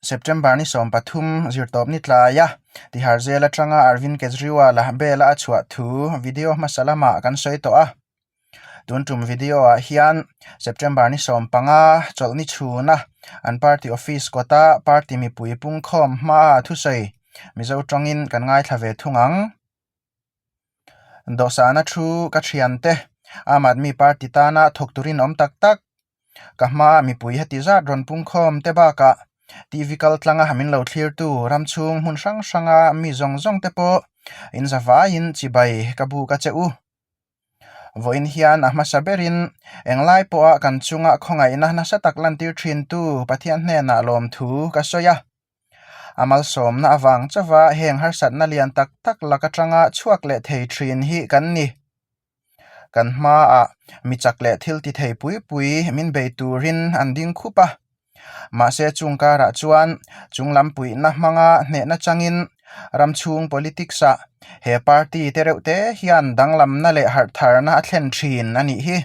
September ni 13 zirtawpni tlaia Tihar Jail atanga Arvind Kejriwal-a bail-a a chhuah thu video hmasa lamah kan sawi tawh a. Tun tum video ah hian September ni 15 chawlhni chhuna an party office kawta party mipui pungkhawm hmaa thusawi Mizo tawngin kan ngaithla ve thung ang. Dawhsana thu ka thiante Aam Aadmi Party tana thawk turin awm tak tak ka hmaa mipui heti zat rawn pungkhawm te bakah TV kal tlanga min lo thlirtu ram chhung hmun hrang hranga mi zawng zawng te pawh inzavaiin chibai ka buk a che u. Vawiin hian a hmasa berin englai pawha kan chunga khawngaihna nasa tak lantir thintu Pathian hnenah lawmthu ka sawi a. A malsawmna avang chauha heng harsatna lian tak tak lak atanga chhuak leh thei thin hi kan ni. Kan hmaah mi chak leh thil ti thei pui pui min bei turin an ding khup a. Mahse chung karah chuan chung lam puihna hmanga hnehna changin ram chhung politics ah he party te reuh te hian danglamna leh harhtharna a thlen thin a nih hi.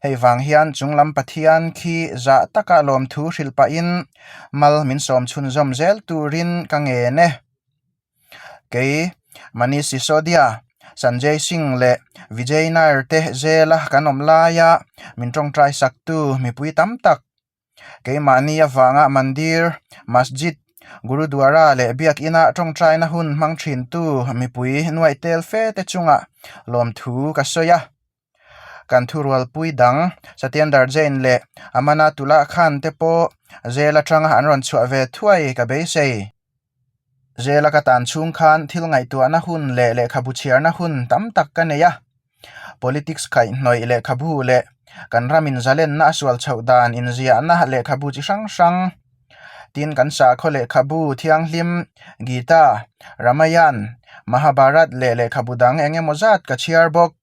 Hei vang hian chung lam Pathian khi zah taka lawmthu hrilh pahin mal min sawm chhunzawm zel turin ka ngen e. Kei, Manish Sisodia, Sanjay Singh leh Vijay Nair te zela kan awm laia min tawngtai saktu mipui tam tak, keimahni avanga mandir, masjid, gurudwara leh biakina tawngtaina hun hmang thintu mipui nuaih tel fe te chungah lawmthu ka sawi a. Kan thurualpui dang Satyendar Jain leh Amanatullah Khan te pawh zel atanga an rawn chhuah ve thuai ka beisei. Zela ka tan chhung khan thil ngaihtuahna hun leh lehkhabu chhiarna hun tam tak ka nei a. Politics kaihhnawih lehkhabu leh kan ramin zalenna a sual chhoh dan inziahna lehkhabu chi hrang hrang tin kan sakhaw lehkhabu thianghlim Gita, Ramayan, Mahabharat leh lehkhabu dang eng emaw zat ka chhiar bawk.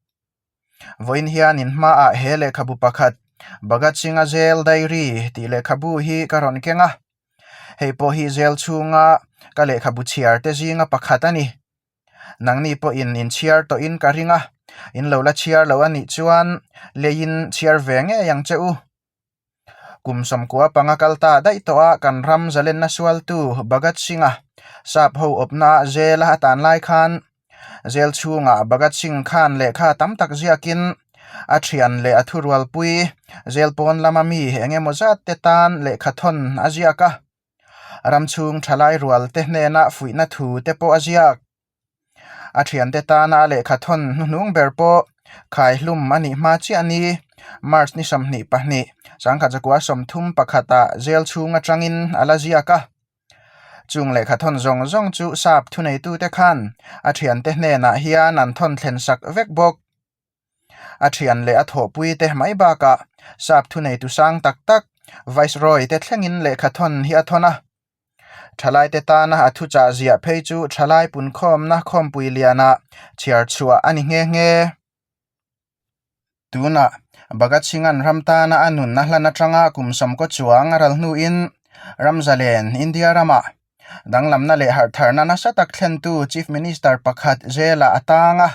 Vawiin hian in hmaah he lehkhabu pakhat Bhagat Singh-a Jail Diary tih lehkhabu hi ka rawn keng a. Hei pawh hi jail chhunga ka lehkhabu chhiar te zinga pakhat a ni. Nangni pawhin in chhiar tawhin ka ring a, in lo la chhiar lo a nih chuan leiin chhiar ve ngei ang che u. Kum sawmkua panga kal ta daih tawh a kan ram zalenna sualtu Bhagat Singh-a sap ho awpna jail a tan lai khan jail chhungah Bhagat Singh khan lehkha tam tak ziakin a thian leh a thurualpui jail pawn lama mi eng emaw zat te tan lehkha thawn a ziak a, ram chhung thalai rual te hnena fuihna thu te pawh a ziak. A thiante tana a lehkha thawn hnuhnung ber pawh khaihlum a nih hma chiah a ni. March ni 22, sangkhat zakua 31 ah jail chhung atangin a la ziak a. Chung lehkha thawn zawng zawng chu sap thuneitute khan a thiante hnenah hian an thawn thlen sak vek bawk. A thian leh a thawhpui te mai bakah sap thuneitu sang tak tak Viceroy te thlengin lehkha thawn hi a thawn a. Thalaite tana a thuchah ziah phei chu thalai punkhawmna khawmpui lianah chhiar chhuah a ni nghe nghe. Tunah Bhagat Singh-a'n ram tana a nunna hlan atanga kum sawmkaw chuang a ral hnuin Ramzalen, India ramah danglamna leh harhtharna nasa tak thlentu Chief Minister pakhat jail-ah a tang a.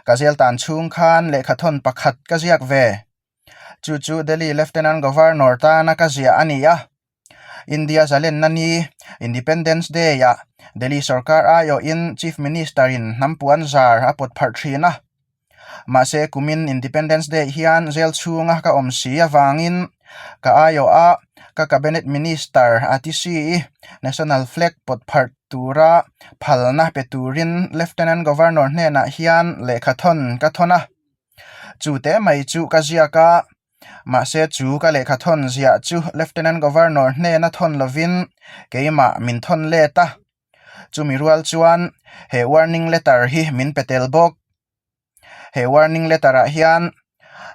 Ka zel tan chhung khan lehkha thawn pakhat ka ziak ve. Chu chu Delhi Lieutenant Governor tana ka ziah a ni a. India zalenna ni, Independence Day-ah Delhi sorkar aiawhin Chief Minister-in hnampuan zar a pawt pharh thin a. Mahse kumin Independence Day hian jail chhunga ka awm si avangin ka aiawha ka Cabinet Minister Atishi-i National Flag pawt pharh tura phalna pe turin Lieutenant Governor hnenah hian lehkha thawn ka thawn a. Chu te mai chu ka ziak a, mahse chu ka lehkha thawn ziah chu Lieutenant Governor hnena thawn lovin keimah min thawn let a. Chumi rual chuan he warning letter hi min pe tel bawk. He warning letter ah hian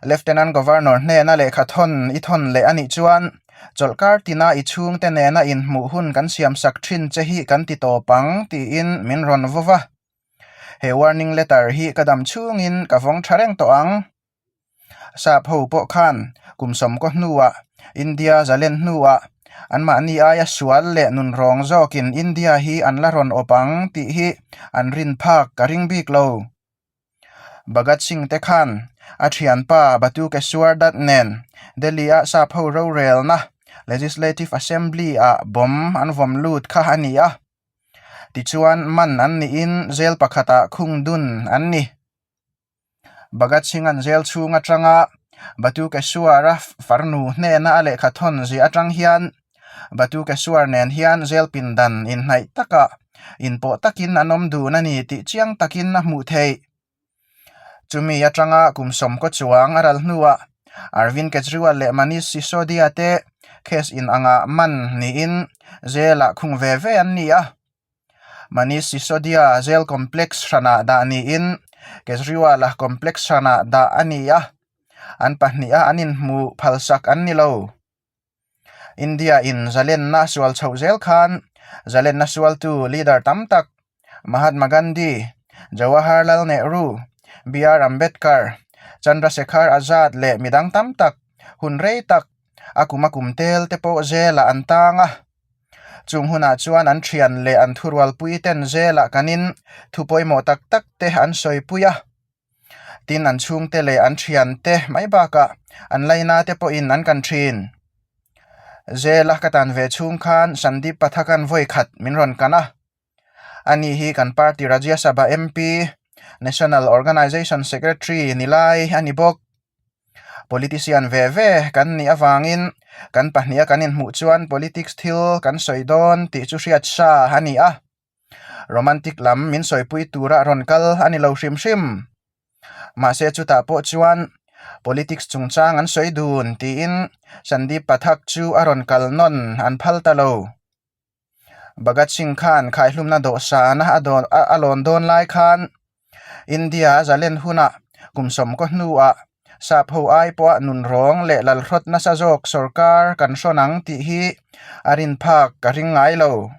Lieutenant Governor hnena lehkha thawn i thawn leh a nih chuan chawlhkar tina i chhungte nena inhmuh hun kan siam sak thin che hi kan ti tawp ang tiin min rawn vaw va. He warning letter hi ka dam chhungin ka vawng tha reng tawh ang. Sap ho pawh khan kum sawmkaw hnuah India zalen hnuah anmahni aia sual leh nunrawng zawkin India hi an la rawn awp ang tih hi an rin phak ka ring bik lo. Bhagat Singh te khan a thianpa Batukeshwar Dutt nen Delhi-a sap ho rorelna. Legislative Assembly-ah bomb an vawm lut kha a ni a. Tichuan man an nihin jail pakhatah khung dun an ni. Bhagat Singh-a'n jail chhung atanga Batukeshwar-a farnu hnena a lehkha thawn zia atang hian Batukeshwar nen hian jail pindan inhnaih takah inpawh takin an awm dun a ni tih chiang takin a hmuh theih. Chumi atanga kum sawmkaw chuang a ral hnuah Arvind Kejriwal leh Manish Sisodia te case in angah man niin jail-ah khung ve ve an ni a. Manish Sisodia jail complex hranah dah niin Kejriwal-a complex hranah dah a ni a, an pahniha an inhmuh phalsak an ni lo. India in zalenna sual chhoh zel khan zalenna sualtu leader tam tak Mahatma Gandhi, Jawaharlal Nehru, BR Ambedkar, Chandrasekhar Azad leh midang tam tak hun rei tak a kum a kum tel te pawh zelah an tang a. Chung hunah chuan an thian leh an thurualpui ten zelah kanin thu pawimawh tak tak te an sawipui a. Tin an chhungte leh an thiante mai bakah an laina te pawhin an kan thin. Zela ka tan ve chhung khan Sandeep Pathak-a'n vawi khat min rawn kan a. Ani hi kan party Rajya Sabha MP, National Organisation Secretary ni lai a ni bawk. Politician ve ve kan nih avangin kan pahniha kan inhmuh chuan politics thil kan sawi dawn tih chu hriat sa a ni a. Romantic lam min sawipui tura rawn kal a ni lo hrim hrim. Mahse chutah pawh chuan politics chungchang an sawi dun tiin Sandeep Pathak chu a rawn kal nawn an phal ta lo. Bhagat Singh khan khaihlumna dawhsana a lawn dawn lai khan India a zalen hunah kum sawmkaw hnuah sap ho ai pawha nunrawng leh lalhrawt nasa zawk sorkar kan hrawn ang tih hi a rin phak ka ring ngai lo.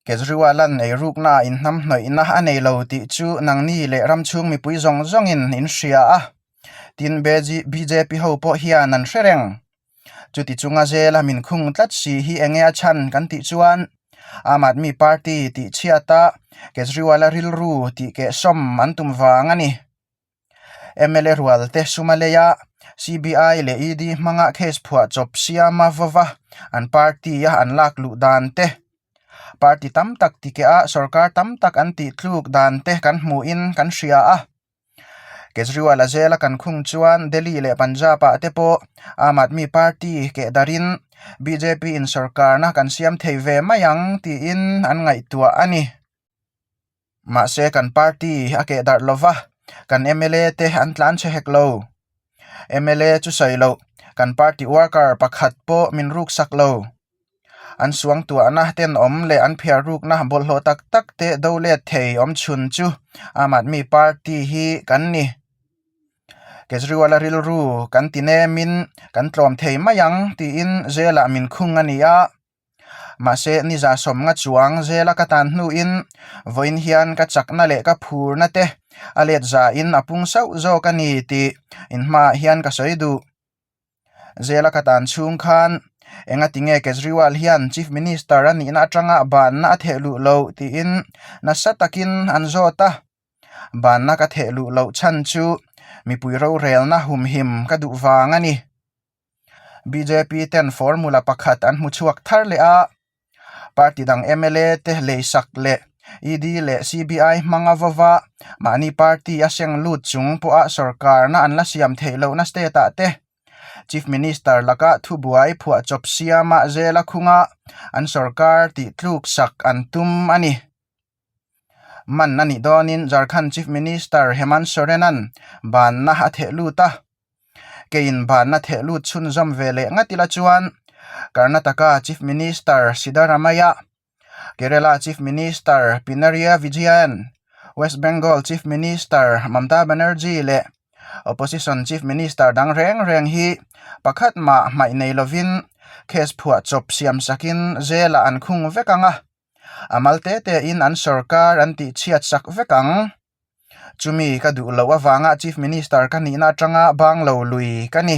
Kejriwal-a'n eirukna ah inhnamhnawihna a nei lo tih chu nangni leh ramchhung mipui zawng zawngin in hria a, tin bjp ho pawh hian an hre reng. Chuti chunga zela min khung tlat si hi enge a chhan kan tih chuan Aam Aadmi Party tih chhiata Kejriwal-a rilru tih kehsawm an tum vang a ni. Mla rual te suma leia CBI leh ED hmanga case phuah chawp siama vawva an party a an lak luh dan te, party tam tak tike a sorkar tam tak an tih tluk dan te kan hmuhin kan hria a. Kejriwal a zela kan khung chuan Delhi leh Punjab ah te pawh Aam Aadmi Party keh darin bjp in sorkarna kan siam thei ve mai ang tiin an ngaihtuah a ni. Mahse kan party a keh darh lova, kan mla te an tlan chhe hek lo. Mla chu sawi loh, kan party worker pakhat pawh min ruk sak lo. An suangtuahna tenawm leh an phiar rukna bawlhhlawh tak tak te do let thei awm chhun chu Aam Aadmi Party hi kan ni. Kejriwal-a rilru kan ti nemin kan tlawm thei mai ang tiin jail-ah min khung a ni a. Mahse, niza sawmnga chuang zela ka tan hnuin vawiin hian ka chakna leh ka phurna te a let zain a pung sauh zawk a ni tih inhmaah hian ka sawi duh. Zela ka tan chhung khan engati nge Kejriwal hian Chief Minister a nihna atanga banna a theh luh loh tiin nasa takin an zawt a. Banna ka theh luh loh chhan chu mipui rorelna humhim ka duh vang a ni. Bjp ten formula pakhat an hmu chhuak thar leh a, party dang mla te leisak leh ED leh CBI hmanga vawva mahni party a seng lut chung pawha sorkarna an la siam theih lohna state ah te Chief Minister laka thubuai phuahchawp siama zela khunga an sorkar tih tluk sak an tum a ni. Man a nih dawnin Jharkhand Chief Minister Hemant Soren-a'n banna a theh lut a. Keiin banna theh lut chhunzawm ve leh ngat ila chuan Karnataka Chief Minister Siddaramaiah, Kerala Chief Minister Pinarayi Vijayan, West Bengal Chief Minister Mamta Banerjee leh Opposition Chief Minister dang reng reng hi pakhat mah hmaih nei lovin case phuahchawp siamsakin jail-ah an khung vek ang a. A mal te te in an sorkar an tih chhiat sak vek ang. Chumi ka duh loh avanga Chief Minister ka nihna atanga bang lo lui ka ni.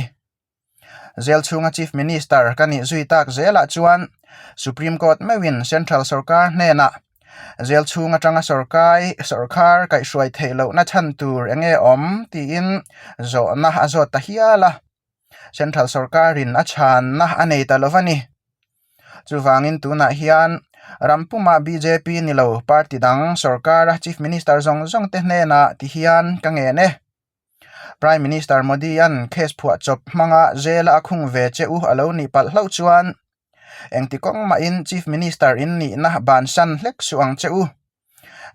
Zel chhunga Chief Minister ka nih zui tak zelah chuan Supreme Court meuhin Central sorkar hnenah zel chhung atanga sorkai sorkar kaihhruai theih lohna chhan tur enge awm tiin zawhna a zawt ta hial a. Central sorkarin a chhanna a nei ta lo va ni. Chuvangin tunah hian ram pumah bjp ni lo party dang sorkara Chief Minister zawng zawng te hnenah ti hian ka ngen e. Prime Minister Modi-a'n case phuah chawp hmanga jail-a a khung ve che u a lo nih palh hlauh chuan engti kawng mahin Chief Minister in nihna bansan hlek suh ang che u.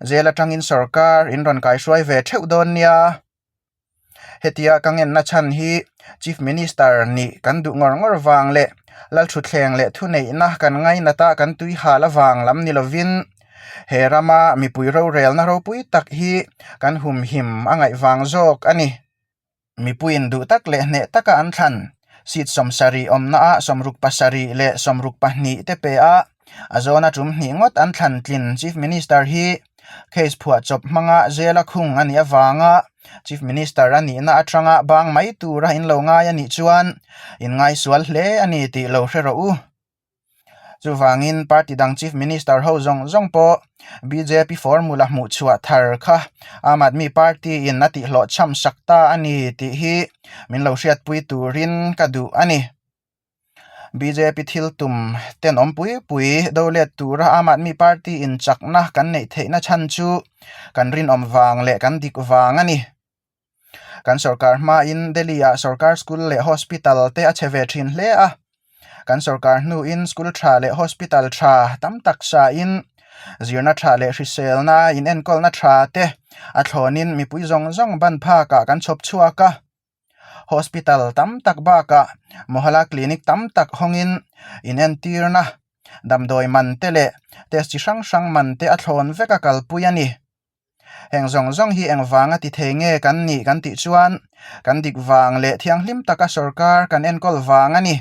Jail atangin sorkar in rawn kaihruai ve theuh dawn nia. Hetia ka ngenna chhan hi Chief Minister nih kan duh ngawr ngawr vang leh Lalthutthleng leh thuneihna kan ngainat a kan tui hal avang lam ni lovin he rama mipui rorelna ropui tak hi kan humhim a ngaih vang zawk a ni. Mipuiin duh tak leh hneh taka an thlan seat 70 awmnaah 67 leh 62 te pe a, a zawna tum hnih ngawt an thlan tlin Chief Minister hi case phuah chawp hmanga jail a khung a nih avanga Chief Minister a nihna atanga bang mai tura in lo ngai a nih chuan in ngaisual hle a ni tih lo hre rawh u. Chuvangin party dang Chief Minister ho zawng zawng pawh bjp formula hmuh chhuah thar kha Aam Aadmi Party in a tihhlawh chham sak ta a ni tih hi min lo hriatpui turin ka duh a ni. Bjp thil tum tenawm pui pui do let tura Aam Aadmi Party in chakna kan neih theihna chhan chu kan rinawm vang leh kan dik vang a ni. Kan sorkar hmain Delhi-ah sorkar school leh hospital te a che ve thin hle a. Kan sorkar hnuin school tha leh hospital tha tam tak sain zirna tha leh hriselna inenkawlna tha te a thlawnin mipui zawng zawng ban phakah kan chhawp chhuak a. Hospital tam tak bakah Mohalla clinic tam tak hawngin inentirna damdawi man te leh test chi hrang hrang man te a thlawn vek a kalpui a ni. Heng zawng zawng hi engvanga ti thei nge kan nih kan tih chuan kan dik vang leh thianghlim taka sorkar kan enkawl vang a ni.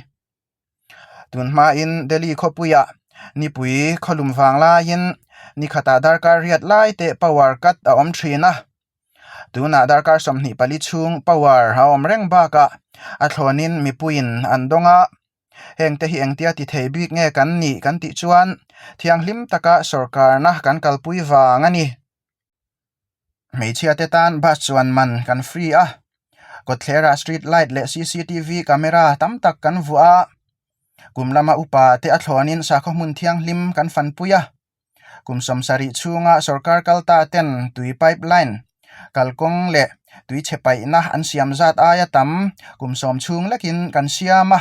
Tun hmain Delhi khawpuiah nipui khawlum vang laiin nikhatah darkar riat lai teh power cut a awm thin a. Tunah darkar 24 chhung power a awm reng bakah a thlawnin mipuiin an dawng a. Hengte hi engtia ti thei bik nge kan nih kan tih chuan thianghlim taka sorkarna kan kalpui vang a ni. Hmeichhia te tan bus chuan man kan free a, kawtthlerah street light leh cctv camera tam tak kan vuah a, kum lama upa te a thlawnin sakhaw hmun thianghlim kan fanpui a. Kum 70 chhunga sorkar kal ta ten tui pipe line, kalkawng leh tui chhe paihna an siam zat aia tam kum sawm chhung lekin kan siam a.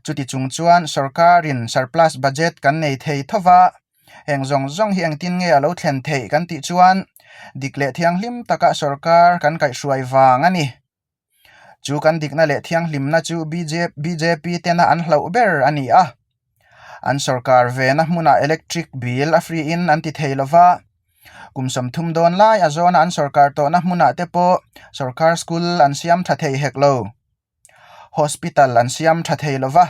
Chuti chung chuan sorkarin surplus budget kan nei thei tho va, heng zawng zawng hi engtin nge a lo thlen theih kan tih chuan dik leh thianghlim taka sorkar kan kaihhruai vang a ni. Chu kan dikna leh thianghlimna chu bjp tena an hlauh ber a ni a. An sorkar vena hmunah electric bill a free in an ti thei lo va, kum 30 dawn lai a zawna an sorkar tawhna hmunah te pawh sorkar school an siam tha thei hek lo. Hospital an siam tha thei lo va,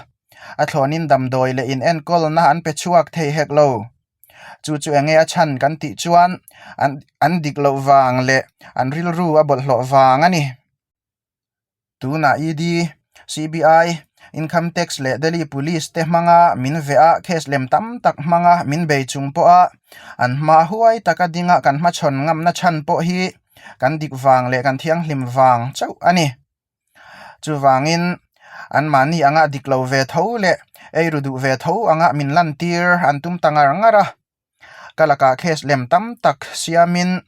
a thlawnin damdawi leh inenkawlna an pe chhuak thei hek lo. Chu chu enge a chhan kan tih chuan an an dik loh vang leh an rilru a bawlhhlawh vang a ni. Tunah ED, CBI, Income Tax leh Delhi Police te hmanga min veh a, case lem tam tak hmanga min bei chung pawha an hma huai taka dinga kan hmachhawn ngamna chhan pawh hi kan dik vang leh kan thianghlim vang chauh a ni. Chuvangin anmahni anga dik lo ve tho leh eiru duh ve tho anga min lantir an tum ta ngar ngar a. Ka lakah case lem tam tak siamin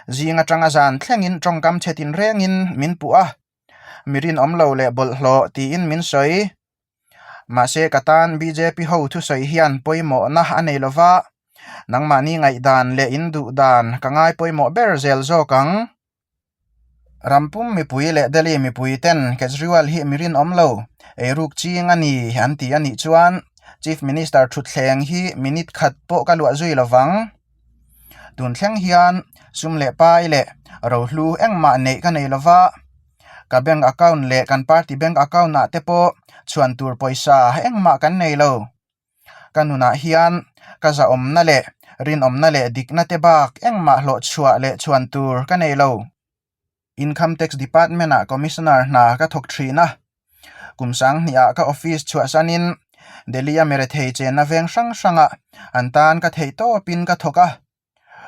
zing atanga zan thlengin tawngkam chhe tinrengin min puh a, mi rinawm lo leh bawlhhlawh tiin min sawi. Mahse ka tan bjp ho thusawi hian pawimawhna a nei lova, nangmahni ngaihdan leh in duh dan ka ngai pawimawh ber zel zawk ang. Rampum mipui leh Delhi mipui ten Kejriwal hi mi rinawm lo, eiruk ching a ni an ti a nih chuan Chief Minister thutthleng hi minute khat pawh ka luah zui lovang. Tun thleng hian sum leh pai leh rohlu engmah neih ka nei lova, ka bank account leh kan party bank account ah te pawh chhuan tur pawisa engmah kan nei lo. Ka nunah hian ka zahawmna leh rinawmna leh dikna te bak engmah hlawhchhuah leh chhuan tur ka nei lo. Income Tax Department ah Commissioner hna ka thawk thin a. Kum sanghnih ah ka office chhuahsanin Delhi a mirethei chenna veng hrang hrangah an tan ka theih tawpin ka thawk a.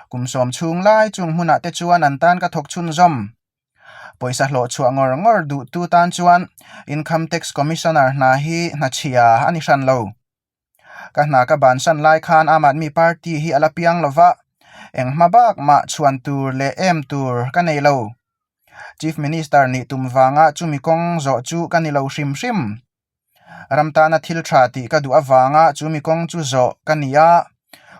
Kum sawm chhung lai chung hmunah te chuan an tan ka thawk chhunzawm. Pawisa hlawh chhuah ngawr ngawr duhtu tan chuan Income Tax Commissioner hna hi hna chhia a ni hran lo. Ka hna ka bansan lai khan Aam Aadmi Party hi a la piang lo va, eng hma bak mah chhuan tur leh em tur ka nei lo. Chief Minister nih tum vanga chumi kawng zawh chu ka ni lo hrim hrim. Ram tana thil tha tih ka duh avanga chumi kawng chu zawh ka ni a,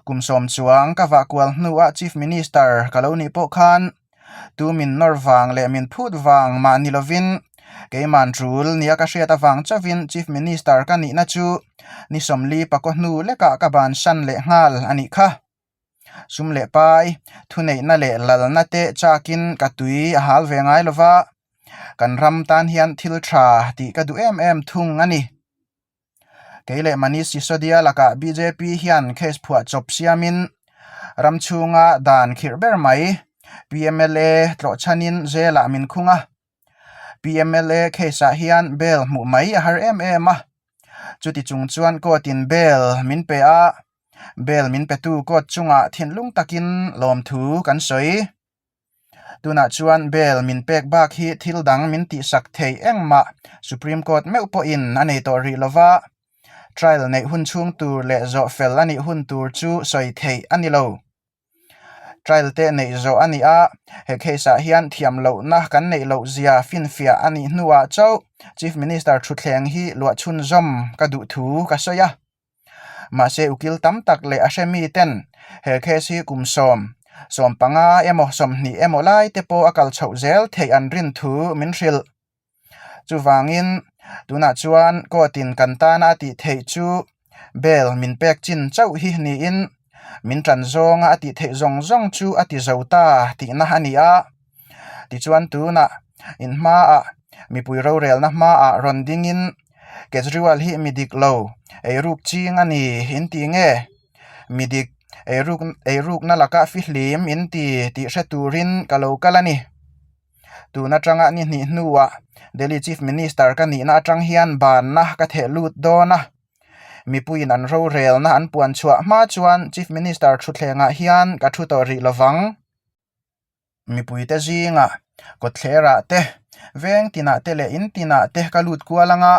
kum sawm chuang ka vah kual hnuah Chief Minister ka lo nih pawh khan tu min nawr vang leh min phut vang mah ni lovin keiman tul nia ka hriat avang chauhin Chief Minister ka nihna chu ni sawmli pakaw hnu lekah ka bansan leh nghal a nih kha. Sum leh pai, thuneihna leh lalna te chakin ka tui a hal ve ngai lo va, kan ram tan hian thil tha tih ka duh em em thung a ni. Kei leh Manish Sisodia lakah bjp hian case phuah chawp siamin ram chhunga dan khirh ber mai PMLA tlawh chhanin jail-ah min khung a. PMLA case-ah hian bail hmuh mai a har em em a, chuti chung chuan court-in bail min pe a, Bel min petu court chungah thinlung takin lawmthu kan sawi. Tunah chuan bel min pek bak hi thil dang min tihsak theih engmah Supreme Court meuh pawhin a nei tawh rih lova, trial neih hun chhung tur leh zawh fel a nih hun tur chu sawi theih a ni lo. Trial te neih zawh a ni a, he case ah hian thiam lohna kan neih loh zia finfiah a nih hnuah chauh Chief Minister thutthleng hi luah chhunzawm ka duh thu ka sawi a. Mahse ukil tam tak leh a hre mi ten he case hi kum sawm, 15 emaw 20 emaw lai te pawh a kal chhoh zel theih an rin thu min hrilh. Chuvangin tunah chuan court in kan tana a tih theih chu bail min pek chin chauh hi niin min tan zawnga a tih theih zawng zawng chu a ti zo ta tihna a ni a. Tichuan tunah in hmaah mipui rorelna hmaah rawn dingin Kejriwal hi mi dik lo, eiruk ching a ni in ti nge? Mi dik, eiruk eirukna laka fihlim in ti tih hre turin ka lo kal a ni. Tun atanga ni hnih hnuah Delhi Chief Minister ka nihna atang hian banna ka theh lut dawn a. Mipuiin an rorelna an puan chhuah hma chuan Chief Minister thutthlengah hian ka thu tawh rih lovang. Mipuite zingah kawtthlerah te, veng tinah te leh in tinah te ka lut kual ang a,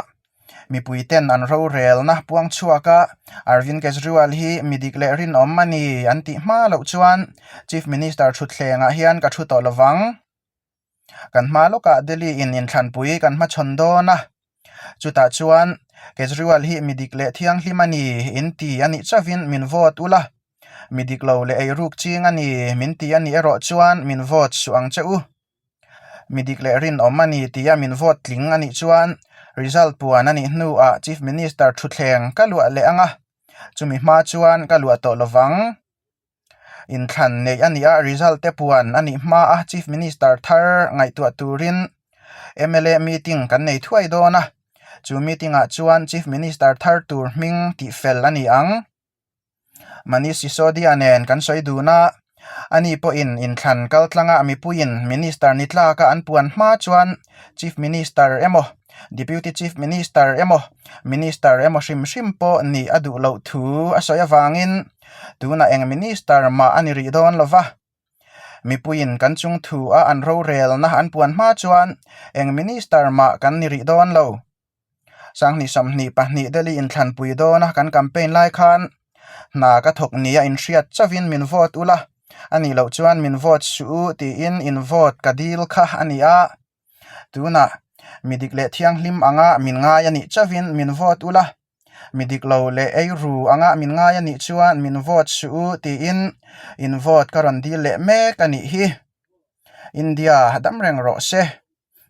mipuiten an rorelna puang chhuak a, Arvind Kejriwal hi mi dik leh rinawm a ni an tih hma loh chuan Chief Minister thutthlengah hian ka thu tawh lovang. Kan hma lawkah Delhi in inthlanpui kan hmachhawn dawn a, chutah chuan Kejriwal hi mi dik leh thianghlim a ni in ti a nih chauhin min vote ula, mi dik lo leh eiruk ching a ni min ti a nih erawh chuan min vote suh ang che u. Mi dik leh rinawm a ni tia min vote tling a nih chuan result puan a nih hnuah Chief Minister thutthleng ka luah leh ang a, chumi hma chuan ka luah tawh lovang. Inthlan neih a nih a, result te puan a nih hma a Chief Minister thar ngaihtuah turin mla meeting kan nei thuai dawn a, chu meeting ah chuan Chief Minister thar tur hming tihfel a ni ang. Manish Sisodia nen kan sawi dun a, ani pawhin inthlan kal tlanga mipuiin Minister ni tlaka an puan hma chuan Chief Minister emaw, Deputy Chief Minister emaw, Minister emaw hrim hrim pawh nih a duh loh thu a sawi avangin tunah eng Minister mah a ni rih dawn lo va. Mipuiin kan chung thu a an rorelna an puan hma chuan eng Minister mah kan ni rih dawn lo. Sanghnih 22 Delhi inthlanpui dawna kan campaign lai khan hna ka thawk nia inhriat chauhin min vote ula, a nih loh chuan min vote suh u tiin in vote ka dil kha a ni a. Tunah mi dik leh thianghlim anga min ngai a nih chauhin min vote ula, mi dik lo leh ei ru anga min ngai a nih chuan min vote suh u tiin in vote ka rawn dil leh mek a nih hi. India dam reng rawh se,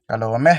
ka lawm e.